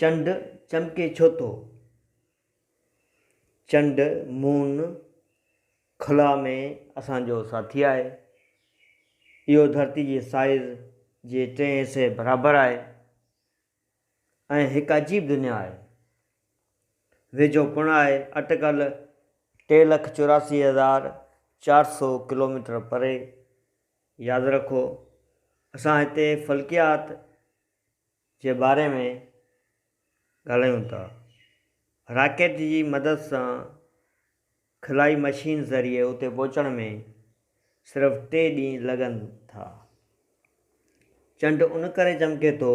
چنڊ چمڪي ڇو ٿو؟ چنڊ، Moon، خلا ۾ اسان جو ساٿي آهي. اهو ڌرتي جي سائيز جي ٽئين حصي برابر آهي ۽ هڪ عجيب دنيا آهي. ويجهو پڻ آهي، اٽڪل 3,84,400 ڪلوميٽر پري. ياد رکو، اسان هتي فلڪيات جي باري ۾ ڳالهايون ٿا. راڪيٽ جي مدد سان خلائي مشين ذريعي اتي پهچڻ ۾ صرف ٽي ڏينهن لڳن ٿا. چنڊ ان ڪري چمڪي ٿو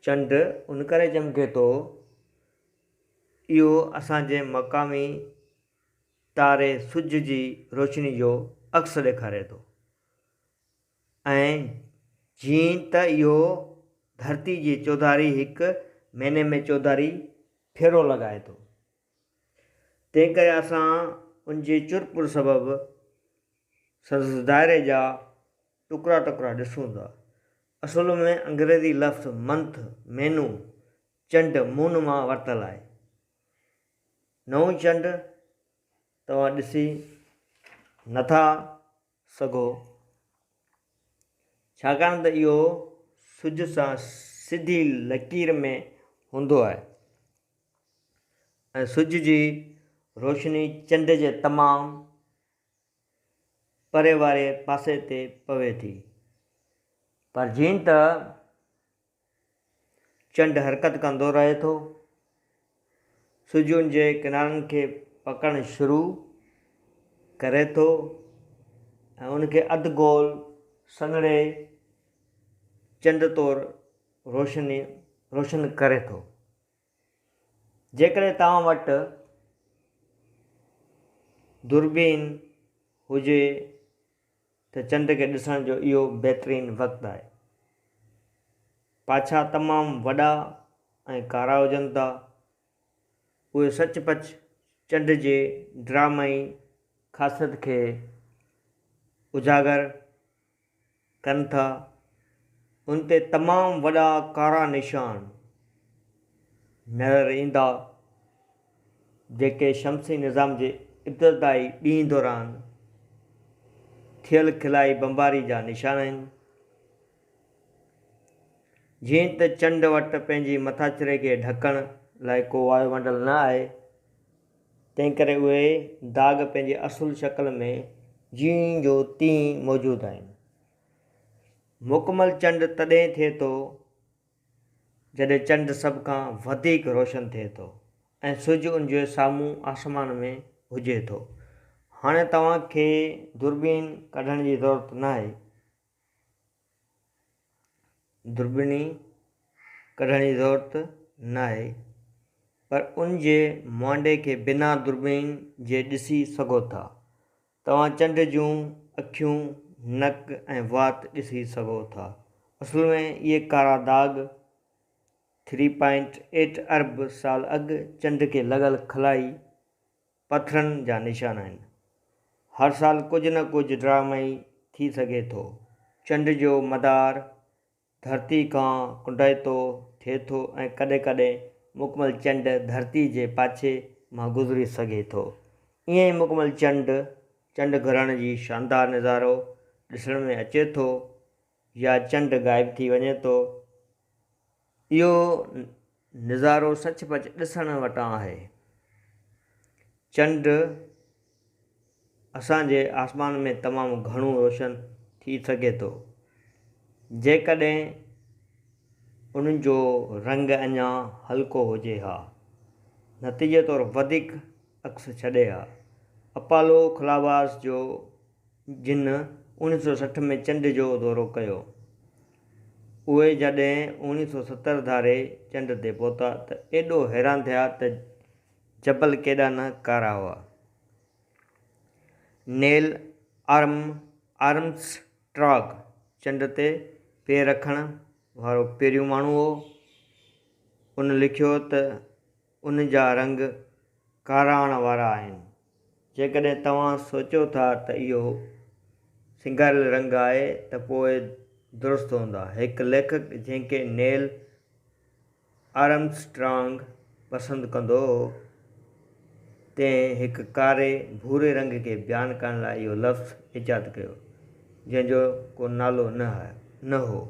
چنڊ ان ڪري چمڪي ٿو اهو اسان جي مقامي تاري سج جي روشني جو عڪس ڏيکاري ٿو. ۽ جيئن ته اهو ڌرتي جي چوڌاري هڪ مهيني ۾ چوڌاري ڦيرو لڳائي ٿو، تنهنڪري اسان ان جي چرپر سبب سندس دائري جا ٽڪرا ٽڪرا ڏسون ٿا. اصل ۾ انگريزي لفظ منٿ، مهينو، چنڊ، Moon، مان ورتل آهي. نئون چنڊ توهان ڏسي نٿا سگهو، ڇاڪاڻ ته اهو سج سان سڌي لڪير ۾ هوندو آهي ۽ سج جي روشني چنڊ جي تمام پري واري پاسي تي پوي ٿي. پر جيئن ته چنڊ حرڪت ڪندو رهي ٿو. سج ان جي ڪنارن کي پڪڙڻ شروع ڪري ٿو ۽ ان کي اڌ گول سنهڙي چنڊ طور روشني روشن ڪري ٿو. جيڪڏهن توهان وٽ دوربين هجي ته چنڊ کي ڏسڻ جو اهو بهترين وقت آهي. پاڇا تمام وڏا ۽ ڪارا هجن ٿا. اهي سچ پچ چنڊ جي ڊرامائي خاصيت کي اجاگر ڪن ٿا. ان تي تمام وڏا ڪارا نشان نظر ايندا، جيڪي شمسي نظام جي ابتدائي ڏينهن دوران ٿيل خلائي بمباري جا نشان آهن. جيئن ته چنڊ وٽ پنهنجي مٿاڇري کي ڍڪڻ لاء ڪو وايومنڊل نه آهي، تنهنڪري اهي داغ پنهنجي اصل شڪل ۾ جيئن جو تيئن موجود آهن. مڪمل چنڊ تڏهن ٿئي ٿو، جڏهن چنڊ سڀ کان وڌيڪ روشن ٿئي ٿو ۽ سج ان جي سامهون آسمان ۾ هجي ٿو. هاڻي توهان کي دوربين ڪڍڻ جي ضرورت ناهي. دوربيني ڪڍڻ جي ضرورت ناهي پر ان جي مهانڊي کي بنا دوربين جي ڏسي سگهو ٿا. توهان چنڊ جون اکيون، نڪ ۽ وات ڏسي سگهو ٿا. اصل ۾ اهي ڪارا داغ ٿري پوائنٽ ايٽ ارب سال اڳ چنڊ کي لڳل خلائي پٿرن جا نشان آهن. هر سال ڪجهه نه ڪجهه ڊرامائي ٿي سگهي ٿو. چنڊ جو مدار ڌرتي کان ڪنڊائتو ٿئي ٿو ۽ ڪڏهن ڪڏهن مڪمل چنڊ ڌرتي جي پاڇي مان گذري سگهي ٿو. ائين ئي مڪمل چنڊ، چنڊ گرهڻ جي شاندار نظارو ڏسڻ ۾ اچي ٿو يا چنڊ غائب ٿي وڃي ٿو. اهو نظارو سچ پچ ڏسڻ وٽان آهي. چنڊ اسان جي آسمان ۾ تمام گهڻو روشن ٿي سگهي ٿو، جيڪڏهن ان جو رنگ اڃا هلڪو هجي ها، نتيجي طور وڌيڪ عڪس ڇڏي ها. اپالو خلاباز جو جن 1960 ۾ چنڊ جو دورو ڪيو. اهي جڏهن 1970 ڌاري چنڊ تي پهتا ته ايڏو حيران ٿيا ته جبل ڪيڏا نه ڪارا هئا. نيل آرمسٽراگ چنڊ تي پير رکڻ وارو پهريون ماڻهو هو. ان لکيو ته ان جا رنگ ڪاراڻ وارا آهن. جيڪڏهن توهان سوچيو ٿا ته اهو سينگاريل رنگ آهي ته پوء درست هوندا. هڪ ليکڪ جنهن کي نيل آرمسٽرانگ پسند ڪندو هو، تنهن هڪ ڪاري ڀوري رنگ کي بيان ڪرڻ لاء اهو لفظ ايجاد ڪيو، جنهن جو ڪو نالو نه هو.